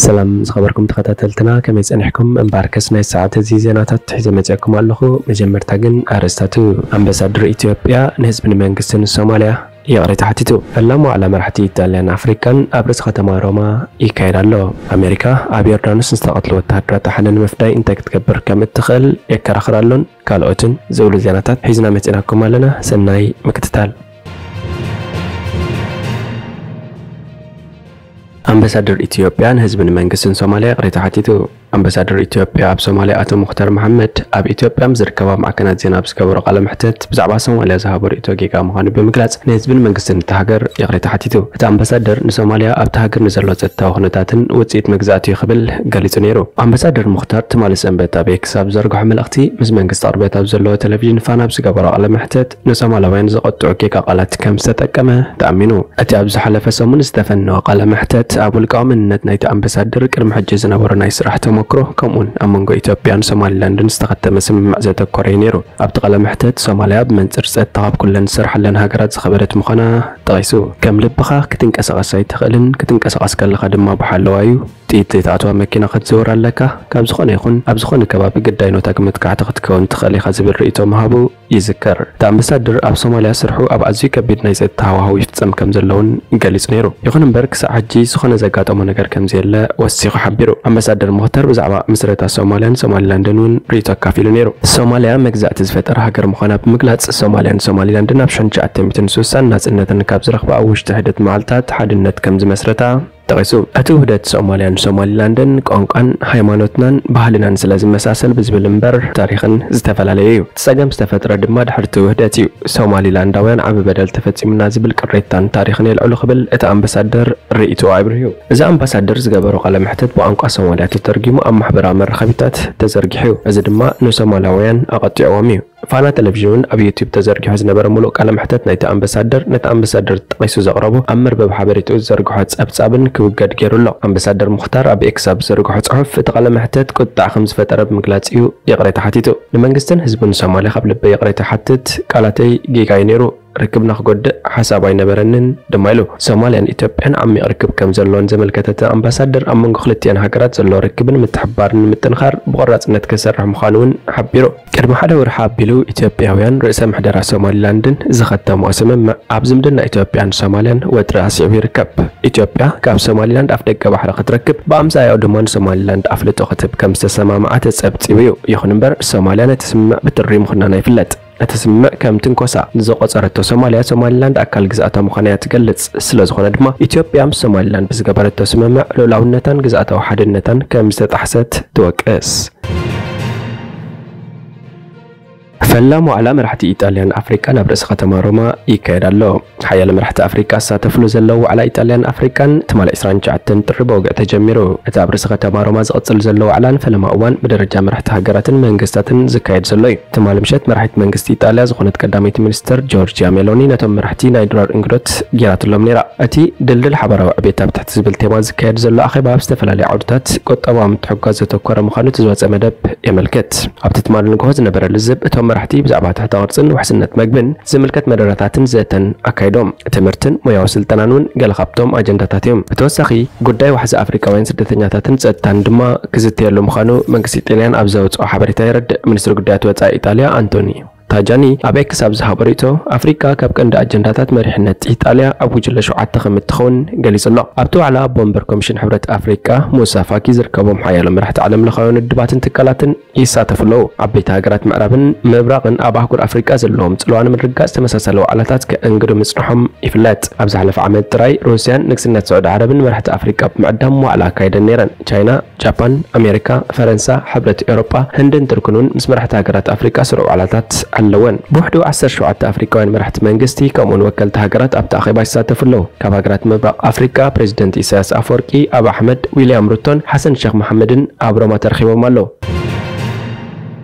ሰላም ዝኸበርኩም ተኸታተልትና፣ ከመይ ጸኒሕኩም? እምበኣርከስ ናይ ሰዓት እዚ ዜናታት ሒዘ መጺኣኩም ኣለኹ። መጀመርታ ግን ኣርእስታቱ። ኣምባሳደር ኢትዮጵያ ንህዝብን መንግስትን ሶማልያ ይቕሬታ ሓቲቱ። ፈላም ዋዕላ መራሕቲ ኢጣልያን ኣፍሪቃን ኣብ ርእሲ ከተማ ሮማ ይካየድ ኣሎ። ኣሜሪካ ኣብ ዮርዳኖስ ንዝተቐትሉ ወተሃደራት ኣሓነ ንምፍዳይ እንታይ ክትገብር ከም እትኽእል የከራኽር ኣሎን ካልኦትን ዝብሉ ዜናታት ሒዝና መጺናኩም ኣለና። ሰናይ ምክትታል። ኣምባሳደር ኢትዮጵያ ንህዝብን መንግስትን ሶማልያ ይቕሬታ ሓቲቱ። ኣምባሳደር ኢትዮጵያ ኣብ ሶማልያ ኣቶ ሙኽታር መሓመድ ኣብ ኢትዮጵያ ምስ ዝርከባ ማዕከናት ዜና ኣብ ዝገበሮ ቃለ መሕተት ብዛዕባ ሶማልያ ዝሃቦ ርእይቶ ጌጋ ምዃኑ ብምግላጽ ንህዝብን መንግስትን እታ ሃገር ይቕሬታ ሓቲቱ። እቲ ኣምባሳደር ንሶማልያ ኣብታ ሃገር ንዘሎ ጸጥታዊ ኩነታትን ውጽኢት መግዛእቱ እዩ ክብል ገሊጹ ነይሩ። ኣምባሳደር ሙኽታር ትማሊ ሰንበት ኣብ ኤክስ ኣብ ዘርግሖ መልእኽቲ ምስ መንግስቲ ቅርበት ኣብ ዘለዎ ቴሌቪዥን ፋና ኣብ ዝገበሮ ቃለ መሕተት ንሶማላውያን ዘቐጥዑ ጌጋ ቃላት ከም ዝተጠቀመ ተኣሚኑ። እቲ ኣብ ዝሓለፈ ሰሙን ዝተፈነወ ቃለ መሕተት ኣብ ውልቃዊ መንነት ናይቲ ኣምባሳደር ቅድሚ ሕጂ ዝነበሮ ናይ ስራሕ ተመክሮ ከምኡውን ኣብ መንጎ ኢትዮጵያን ሶማሊላንድን ዝተኸተመ ስምምዕ ዘተኮረ እዩ ነይሩ። ኣብቲ ቃለ መሕተት ሶማልያ ብመንጽር ጸጥታ ካብ ኩለን ዝሰርሓለን ሃገራት ዝኸበደት ምዃና ጠቒሱ። ከም ልብኻ ክትንቀሳቐስ ኣይትኽእልን፣ ክትንቀሳቐስ ከለኻ ድማ ብሓለዋ እዩ። ጥይት ዘይትኣትዋ መኪና ክትዝውር ኣለካ። ካብ ዝኾነ ይኹን ኣብ ዝኾነ ከባቢ ግዳይ ኖታ መጥቃዕቲ ክትከውን ትኽእል ኢኻ ዝብል ርእይቶ ምሃቡ ይዝከር። እቲ ኣምባሳደር ኣብ ሶማልያ ስርሑ ኣብ ኣዝዩ ከቢድ ናይ ጸጥታ ሃዋህው ይፍጸም ከም ዘለውን ገሊጹ ነይሩ። ይኹን እምበር ክሳዕ ሕጂ ዝኾነ ዘጋጠሞ ነገር ከም ዘየለ ወሲኹ ሓቢሩ። ኣምባሳደር ሙኽተር ብዛዕባ ምስረታ ሶማልያን ሶማሊላንድን እውን ርእይቶ ኣካፊሉ ነይሩ። ሶማልያ መግዛእቲ ዝፈጠረ ሃገር ምዃና ብምግላጽ ሶማልያን ሶማሊላንድን ኣብ ሽሕን ትሽዓተ ሚእትን ስሳን ናጽነተን ካብ ዝረኽባ ኣብ ውሽጢ ሕደት መዓልታት ሓድነት ከም ዝመስረታ ጠቒሱ። እቲ ውህደት ሶማልያን ሶማሊላንድን ቋንቋን ሃይማኖትናን ባህልናን ስለ ዝመሳሰል ብዝብል እምበር ታሪኽን ዝተፈላለየ እዩ። እቲ ጸገም ዝተፈጥረ ድማ ድሕሪ እቲ ውህደት እዩ። ሶማሊላንዳውያን ዓቢ በደል ተፈጺሙና ዝብል ቅሬታን ታሪኽን የልዕሉ ክብል እቲ ኣምባሳደር ርእይቶ ኣብርሁ። እዚ ኣምባሳደር ዝገበሮ ቃለ መሕተት ብቋንቋ ሶማልያ ተተርጊሙ ኣብ ማሕበራዊ መራኸቢታት ተዘርጊሑ እዩ። እዚ ድማ ንሶማላውያን ኣቐጢዕዎም እዩ። ፋና ቴሌቪዥን እውን ኣብ ዩቲዩብ ተዘርጊሑ ዝነበረ ምሉእ ቃለ መሕተት ናይቲ ኣምባሳደር ነቲ ኣምባሳደር ጠቒሱ ዘቕረቦ ኣብ መርበብ ሓበሬታኡ ዝዘርግሖ ጸብጻብን ክውገድ ገይሩ ኣሎ። ኣምባሳደር ሙኽታር ኣብ ኤክስ ኣብ ዝዘርግሖ ጽሑፍ እቲ ቃለ መሕተት ቁጥዕ ከም ዝፈጠረ ብምግላጽ እዩ ይቕሬታ ሓቲቱ። ንመንግስትን ህዝብን ሶማልያ ካብ ልበይ ይቕሬታ ሓትት፣ ቃላተይ ጌጋ እዩ ነይሩ። ርክብና ክጎድእ ሓሳብ ኣይነበረንን ድማ ኢሉ። ሶማልያን ኢትዮጵያን ዓሚቕ ርክብ ከም ዘለወን ዘመልከተ እቲ ኣምባሳደር ኣብ መንጎ ክልቲኣን ሃገራት ዘሎ ርክብን ምትሕብባርን ንምጥንኻር ብቆራጽነት ክሰርሕ ምዃኑ እውን ሓቢሩ። ቅድሚ ሓደ ወርሒ ኣቢሉ ኢትዮጵያውያን ርእሰ ምሕደራ ሶማሊላንድን ዝኸተምኦ ስምምዕ ኣብ ዝምድና ኢትዮጵያን ሶማልያን ወጥሪ ኣስዒቡ ይርከብ። ኢትዮጵያ ካብ ሶማሊላንድ ኣፍ ደገ ባሕሪ ክትረክብ ብኣምሳያኡ ድማ ንሶማሊላንድ ኣፍልጦ ክትህብ ከም ዝተሰማምዓ ተጸብጺቡ እዩ። ይኹን እምበር ሶማልያ ነቲ ስምምዕ ብትሪ ምኹናና ይፍለጥ። እቲ ስምምዕ ከም ትንኮሳ ንዝቖጸረቶ ሶማልያ፣ ሶማሊላንድ ኣካል ግዝኣታ ምዃና እያ ትገልጽ። ስለ ዝኾነ ድማ ኢትዮጵያ ምስ ሶማሊላንድ ብዝገበረቶ ስምምዕ ልኡላውነታን ግዝኣታዊ ሓድነታን ከም ዝተጣሕሰት ትወቅስ። ፈላም ዋዕላ መራሕቲ ኢጣልያን ኣፍሪቃን ኣብ ርእሲ ከተማ ሮማ ይካየድ ኣሎ። ሓያለ መራሕቲ ኣፍሪቃ ዝሳተፍሉ ዘለዉ ዋዕላ ኢጣልያን ኣፍሪቃን ትማሊ ዕስራን ትሽዓተን ጥሪ ብወግዒ ተጀሚሩ። እቲ ኣብ ርእሲ ከተማ ሮማ ዝቕጽል ዘሎ ዋዕላ ንፈለማ እዋን ብደረጃ መራሕቲ ሃገራትን መንግስታትን ዝካየድ ዘሎ እዩ። ትማሊ ምሸት መራሒት መንግስቲ ኢጣልያ ዝኾነት ቀዳመይቲ ሚኒስትር ጆርጂያ ሜሎኒ ነቶም መራሕቲ ናይ ድራር እንግዶት ገይራትሎም ነይራ። እቲ ድልድል ሓባራዊ ዕቤት ኣብ ትሕቲ ዝብል ቴማ ዝካየድ ዘሎ ኣኼባ ኣብ ዝተፈላለዩ ዓውድታት ቁጠባዊ ምትሕጓዝ ዘተኮረ ምዃኑ እቲ ዝወጸ መደብ የመልክት። ኣብቲ ትማሊ ንግሆ ዝነበረ ልዝብ እቶም መራሕቲ ብዛዕባ ትሕተ ቅርጽን ውሕስነት መግብን ዝምልከት መደረታትን ዘተን ኣካይዶም። ትምህርትን ሞያዊ ስልጠናን እውን ገለ ካብቶም ኣጀንዳታት እዮም። ብተወሳኺ ጉዳይ ዋሕዚ ኣፍሪቃውያን ስደተኛታትን ጸጥታን ድማ ክዝተየሉ ምዃኑ መንግስቲ ኢጣልያን ኣብ ዘውጽኦ ሓበሬታ የረድእ። ሚኒስትሪ ጉዳያት ወጻኢ ኢጣልያ ኣንቶኒ ታጃኒ ኣብ ኤክስ ኣብ ዝሃቦ ርእይቶ ኣፍሪቃ ካብ ቀንዲ ኣጀንዳታት መሪሕነት ኢጣልያ ኣብ ጉጅለ ሸውዓተ ከም እትኸውን ገሊጹ ኣሎ። ኣብቲ ዋዕላ ኣቦ ወንበር ኮሚሽን ሕብረት ኣፍሪቃ ሙሳ ፋኪ ዝርከቦም ሓያሎ መራሕቲ ዓለም ለኻውያን ውድባትን ትካላትን ይሳተፉ ኣለዉ። ዓበይቲ ሃገራት ምዕራብን ምብራቕን ኣብ ኣህጉር ኣፍሪቃ ዘለዎም ጽልዋ ንምርግጋጽ ተመሳሳሊ ዋዕላታት ከእንግዱ ምጽንሖም ይፍለጥ። ኣብ ዝሓለፈ ዓመት ጥራይ ሩስያን ንግስነት ስዑዲ ዓረብን መራሕቲ ኣፍሪቃ ብምዕዳም ዋዕላ ኣካይደን ነይረን። ቻይና፣ ጃፓን፣ ኣሜሪካ፣ ፈረንሳ፣ ሕብረት ኤውሮጳ፣ ህንድን ቱርክን እውን ምስ መራሕቲ ሃገራት ኣፍሪቃ ስሩዕ ዋዕላታት ኣለወን። ብውሕዱ ዓሰርተ ሸውዓተ ኣፍሪቃውያን መራሕቲ መንግስቲ ከምኡውን ወከልቲ ሃገራት ኣብቲ ኣኼባ ይሳተፉ ኣለዉ። ካብ ሃገራት ምብራቕ ኣፍሪቃ ፕሬዚደንት ኢሳያስ ኣፈወርቂ፣ ኣብ ኣሕመድ፣ ዊልያም ሩቶን ሓሰን ሸኽ መሓመድን ኣብ ሮማ ተረኺቦም ኣለዉ።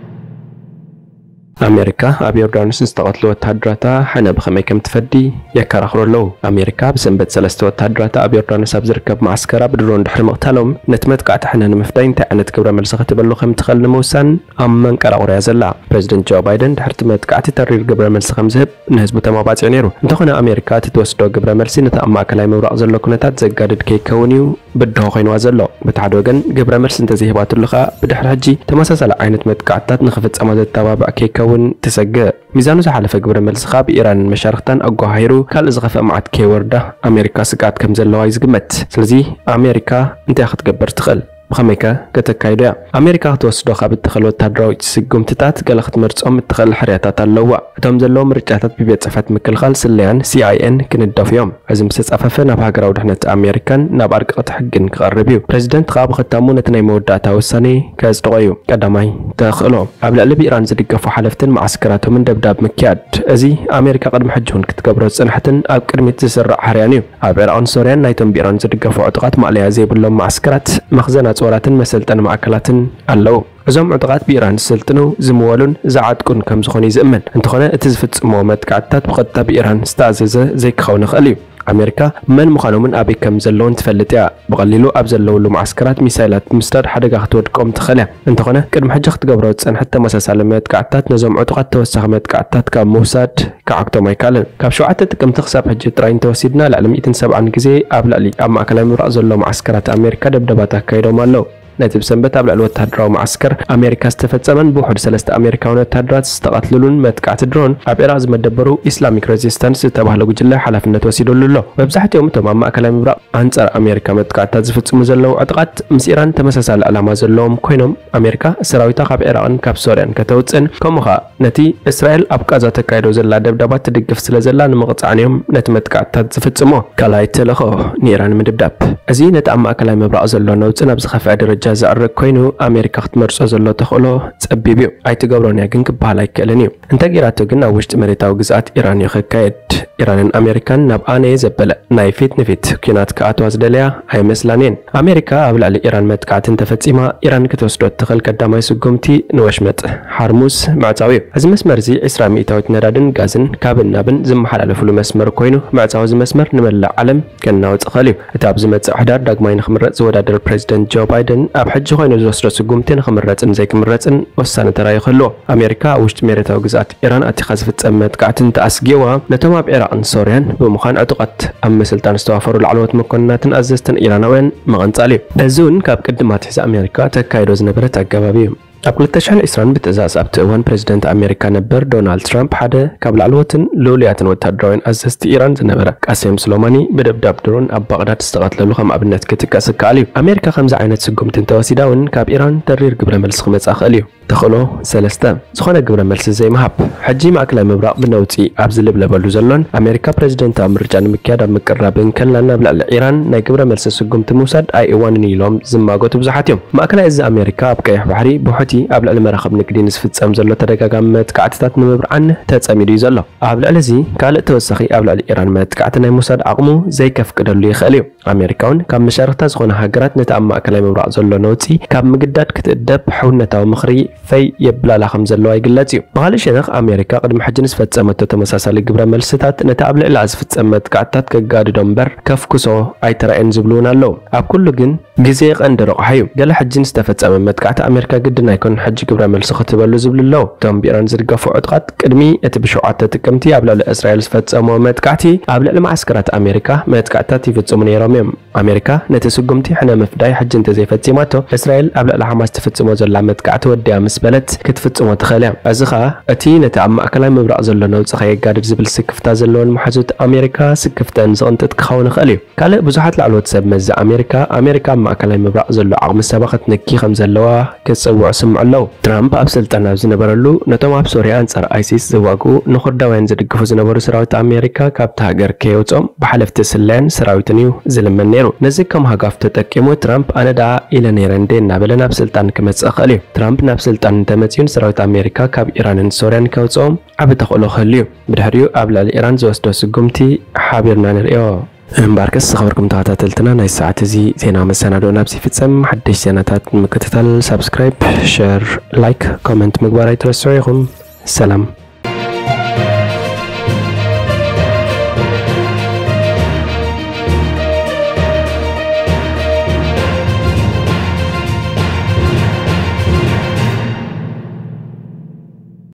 ኣሜሪካ ኣብ ዮርዳኖስ ዝተቐትሉ ወተሃደራታ ሕነ ብኸመይ ከም ትፈዲ የከራኽሩ ኣለዉ። ኣሜሪካ ብሰንበት ሰለስተ ወተሃደራታ ኣብ ዮርዳኖስ ኣብ ዝርከብ መዓስከራ ብድሮን ድሕሪ ምቕታሎም፣ ነቲ መጥቃዕቲ ሕነ ንምፍዳይ እንታይ ዓይነት ግብረ መልሲ ክትህበሉ ከም ትኽእል ንምውሳን ኣብ መንቀራቑሮ እያ ዘላ። ፕረዚደንት ጆ ባይደን ድሕሪ እቲ መጥቃዕቲ ተሪር ግብረ መልሲ ከም ዝህብ ንህዝቡ ተማባጺዑ ነይሩ። እንተኾነ ኣሜሪካ እቲ ትወስዶ ግብረ መልሲ ነቲ ኣብ ማእከላይ ምብራቕ ዘሎ ኩነታት ዘጋድድ ከይከውን እዩ ብድሆ ኮይንዋ ዘሎ። በቲ ሓደ ወገን ግብረ መልሲ እንተዘይህባትሉ ከኣ ብድሕሪ ሕጂ ተመሳሳሊ ዓይነት መጥቃዕትታት ንኽፍጸማ ዘተባብዕ ከይከውን ትሰግእ። ሚዛኑ ዝሓለፈ ግብረ መልሲ ከኣ ብኢራንን መሻርኽታን ኣጓሃሂሩ ካልእ ዝኸፍአ መዓት ከይወርዳ ኣሜሪካ ስግኣት ከም ዘለዋ እዩ ዝግመት። ስለዚ ኣሜሪካ እንታይ ክትገብር ትኽእል? ብኸመይከ ከተካይዶ እያ? ኣሜሪካ ክትወስዶ ካብ እትኽእል ወታደራዊ ስጉምትታት ገለ ክትመርጾም እትኽእል ሕርያታት ኣለዋ። እቶም ዘለዉ ምርጫታት ብቤት ጽሕፈት ምክልኻል ስለያን ሲ ኣይ ኤን ክንደፉ እዮም። እዚ ምስ ተጻፈፈ ናብ ሃገራዊ ድሕነት ኣሜሪካን ናብ ኣርቅቕቲ ሕግን ክቐርብ እዩ። ፕረዚደንት ከኣ ብኸታሙ ነቲ ናይ መወዳእታ ውሳኔ ከጽድቖ እዩ። ቀዳማይ ተኽእሎ፣ ኣብ ልዕሊ ብኢራን ዝድገፉ ሓለፍትን መዓስከራቶምን ደብዳብ ምክያድ። እዚ ኣሜሪካ ቅድሚ ሕጂ እውን ክትገብሮ ዝጸንሐትን ኣብ ቅድሚት ዝስራዕ ሕርያን እዩ። ኣብ ዒራቕን ሶርያን ናይቶም ብኢራን ዝድገፉ ዕጡቓት ማእለያ ዘይብሎም መዓስከራት፣ መኽዘን ኣጽዋራትን መሰልጠኒ ማእከላትን ኣለዉ። እዞም ዕጡቓት ብኢራን ዝስልጥኑ፣ ዝምወሉን ዝዓጥቁን ከም ዝኾኑ እዩ ዝእመን። እንተኾነ እቲ ዝፍጽምዎ መጥቃዕትታት ብቐጥታ ብኢራን ዝተኣዘዘ ዘይክኸውን ይኽእል እዩ። ኣሜሪካ መን ምዃኖምን ኣበይ ከም ዘለዉን ትፈልጥ እያ። ብቐሊሉ ኣብ ዘለውሉ መዓስከራት ሚሳይላት ብምስዳድ ሓደጋ ክትወድቆም ትኽእል እያ። እንተኾነ ቅድሚ ሕጂ ክትገብሮ ዝጸንሐት ተመሳሳሊ መጥቃዕትታት ነዞም ዕጡቓት ተወሳኺ መጥቃዕትታት ካብ ምውሳድ ክዓግቶም ኣይከኣልን። ካብ ሸውዓተ ጥቅምቲ ክሳብ ሕጂ ጥራይ እንተወሲድና ልዕሊ ሚእትን ሰብዓን ግዜ ኣብ ልዕሊ ኣብ ማእከላይ ምብራቕ ዘሎ መዓስከራት ኣሜሪካ ደብደባት ኣካይዶም ኣለዉ። ነቲ ብሰንበት ኣብ ልዕሊ ወተሃደራዊ መዓስከር ኣሜሪካ ዝተፈጸመን ብውሑድ ሰለስተ ኣሜሪካውያን ወተሃደራት ዝተቐትልሉን መጥቃዕቲ ድሮን ኣብ ዒራቕ ዝመደበሩ ኢስላሚክ ሬዚስታንስ ዝተባህለ ጉጅለ ሓላፍነት ወሲዱሉ ኣሎ። መብዛሕትኦም እቶም ኣብ ማእከላይ ምብራቕ ኣንጻር ኣሜሪካ መጥቃዕትታት ዝፍጽሙ ዘለዉ ዕጥቓት ምስ ኢራን ተመሳሳሊ ዕላማ ዘለዎም ኮይኖም ኣሜሪካ ሰራዊታ ካብ ዒራቕን ካብ ሶርያን ከተውጽእን ከምኡ ኸኣ ነቲ እስራኤል ኣብ ቃዛ ተካይዶ ዘላ ደብዳባት ትድግፍ ስለ ዘላ ንምቕጻዕን እዮም ነቲ መጥቃዕትታት ዝፍጽሞ። ካልኣይ ተልእኾ ንኢራን ምድብዳብ። እዚ ነቲ ኣብ ማእከላይ ምብራቕ ዘሎ ነውጺ ናብ ዝኸፍአ ደረጃ ዘዕርግ ኮይኑ ኣሜሪካ ክትመርጾ ዘሎ ተኽእሎ ጸቢብ እዩ። ኣይትገብሮን እያ ግን ክበሃል ኣይክእልን እዩ። እንተ ገይራቶ ግን ኣብ ውሽጢ መሬታዊ ግዝኣት ኢራን እዩ ክካየድ። ኢራንን ኣሜሪካን ናብ ኣነየ ዘበለ ናይ ፊት ንፊት ኲናት ክኣትዋ ዝደለያ ኣይመስላን እየን። ኣሜሪካ ኣብ ልዕሊ ኢራን መጥቃዕቲ እንተፈጺማ ኢራን ክትወስዶ እትኽእል ቀዳማይ ስጉምቲ ንወሽመጥ ሓርሙዝ ምዕጻው እዩ። እዚ መስመር እዚ ዕስራ ሚእታዊት ነዳድን ጋዝን ካብን ናብን ዝመሓላለፍሉ መስመር ኮይኑ ምዕጻው እዚ መስመር ንመላእ ዓለም ከናውጽ ይኽእል እዩ። እቲ ኣብ ዝመጽእ ሕዳር ዳግማይ ንኽምረጽ ዝወዳደር ፕረዚደንት ጆ ባይደን ኣብ ሕጂ ኮይኑ ዝወስዶ ስጉምቲ ንኽምረጽን ዘይክምረጽን ወሳኒ ተራ እዩ ክህልዎ። ኣሜሪካ ኣብ ውሽጢ መሬታዊ ግዝኣት ኢራን ኣቲኻ ዝፍጸም መጥቃዕቲ እንተኣስጊእዋ ነቶም ኣብ ዒራቕን ሶርያን ብምዃን ዕጡቓት ኣብ ምስልጣን ዝተዋፈሩ ላዕለዎት መኮንናትን ኣዘዝትን ኢራናውያን ምቕንጻል እዩ። እዚ እውን ካብ ቅድም ኣትሒዛ ኣሜሪካ ተካይዶ ዝነበረት ኣገባብ እዩ። ኣብ ክልተ ሽሕን ዕስራን ብትእዛዝ ኣብቲ እዋን ፕረዚደንት ኣሜሪካ ነበር ዶናልድ ትራምፕ ሓደ ካብ ላዕለዎትን ልኡልያትን ወታደራውያን ኣዘዝቲ ኢራን ዝነበረ ቃሴም ሱሎማኒ ብደብዳብ ድሮን ኣብ ባቕዳድ ዝተቐትለሉ ከም ኣብነት ክጥቀስ ይከኣል እዩ። ኣሜሪካ ከምዚ ዓይነት ስጉምቲ እንተወሲዳ እውን ካብ ኢራን ተሪር ግብረ መልሲ ክመጽእ ይኽእል እዩ። ተኽእሎ ሰለስተ፣ ዝኾነ ግብረ መልሲ ዘይምሃብ። ሕጂ ማእከላይ ምብራቕ ብነውጺ ኣብ ዝልብለበሉ ዘሎን ኣሜሪካ ፕረዚደንታዊ ምርጫ ንምክያድ ኣብ ምቅርራብ እንከላን ኣብ ልዕሊ ኢራን ናይ ግብረ መልሲ ስጉምቲ ምውሳድ ኣይእዋንን እዩ ኢሎም ዝማጎቱ ብዙሓት እዮም። ማእከላይ እዚ ኣሜሪካ ኣብ ቀይሕ ባሕሪ ብሑቲ ኣብ ልዕሊ መራኽብ ንግዲ ንዝፍጸም ዘሎ ተደጋጋሚ መጥቃዕትታት ንምብርዓን ተጸሚዱ እዩ ዘሎ። ኣብ ልዕሊ እዚ ካልእ ተወሳኺ ኣብ ልዕሊ ኢራን መጥቃዕቲ ናይ ምውሳድ ዓቕሙ ዘይከፍቅደሉ ይኽእል እዩ። ኣሜሪካ እውን ካብ መሻርኽታ ዝኾና ሃገራት ነቲ ኣብ ማእከላይ ምብራቕ ዘሎ ነውጺ ካብ ምግዳድ ክትእደብ ሕውነታዊ ምኽሪ ፈይ የብላላ ከም ዘለዋ ይግለጽ እዩ። ብኻልእ ሸነኽ ኣሜሪካ ቅድሚ ሕጂ ንዝፈጸመቶ ተመሳሳሊ ግብረ መልስታት ነቲ ኣብ ልዕሊኣ ዝፍጸም መጥቃዕትታት ከጋድዶ እምበር ከፍኩሶ ኣይተራእየን ዝብሉ እውን ኣለዉ። ኣብ ኩሉ ግን ግዜ ቀንዲ ረቑሓ እዩ። ገለ ሕጂ ንዝተፈጸመ መጥቃዕቲ ኣሜሪካ ግድን ኣይኮነን ሕጂ ግብረ መልሲ ክትህበሉ ዝብሉ ኣለዉ። እቶም ብኢራን ዝድገፉ ዕጡቓት ቅድሚ እቲ ብሸውዓተ ጥቅምቲ ኣብ ልዕሊ እስራኤል ዝፈጸምዎ መጥቃዕቲ ኣብ ልዕሊ መዓስከራት ኣሜሪካ መጥቃዕትታት ይፍጽሙ ነይሮም እዮም። ኣሜሪካ ነቲ ስጉምቲ ሕነ ምፍዳይ ሕጂ እንተዘይፈጺማቶ እስራኤል ኣብ ልዕሊ ሓማስ ትፍጽሞ ዘላ መጥቃዕቲ ወዲኣ ምስ በለት ክትፍጽሞ ትኽእል እያ። እዚ ኸኣ እቲ ነቲ ኣብ ማእከላይ ምብራቕ ዘሎ ነውጺ ከየጋድድ ዝብል ስክፍታ ዘለወን መሓዙት ኣሜሪካ ስክፍተን ዝቕንጥጥ ክኸውን ይኽእል እዩ። ካልእ ብዙሓት ላዕለዎት ሰብ መዚ ኣሜሪካ ኣሜሪካ ኣብ ማእከላይ ምብራቕ ዘሎ ዓቕሚ ሰባ ክትንኪ ከም ዘለዋ ክጽውዑ ስምዑ ኣለዉ። ትራምፕ ኣብ ስልጣን ኣብ ዝነበረሉ ነቶም ኣብ ሶርያ ኣንጻር ኣይሲስ ዝዋግኡ ንኩርዳውያን ዝድግፉ ዝነበሩ ሰራዊት ኣሜሪካ ካብቲ ሃገር ከየውጽኦም ብሓለፍቲ ስለያን ሰራዊትን እዩ ዝልመን ነይሩ። ነዚ ከም ሃጓፍ ተጠቂሙ ትራምፕ ኣነ ደኣ ኢለ ነይረ እንዴ እናበለ ናብ ስልጣን ክመጽእ ይኽእል እዩ። ትራምፕ ናብ ስልጣን እንተመጺኡ ንሰራዊት ኣሜሪካ ካብ ኢራንን ሶርያን ከውጽኦም ዓቢ ተኽእሎ ክህሉ እዩ። ብድሕሪኡ ኣብ ልዕሊ ኢራን ዝወስዶ ስጉምቲ ሓቢርና ንርእዮ። እምበኣርከስ ዝኸበርኩም ተኸታተልትና ናይ ሰዓት እዚ ዜና መሰናድኦ ናብዚ ይፍጸም። ሓደሽቲ ዜናታት ንምክትታል ሳብስክራይብ፣ ሸር፣ ላይክ፣ ኮመንት ምግባር ኣይትረስዑ ኢኹም። ሰላም።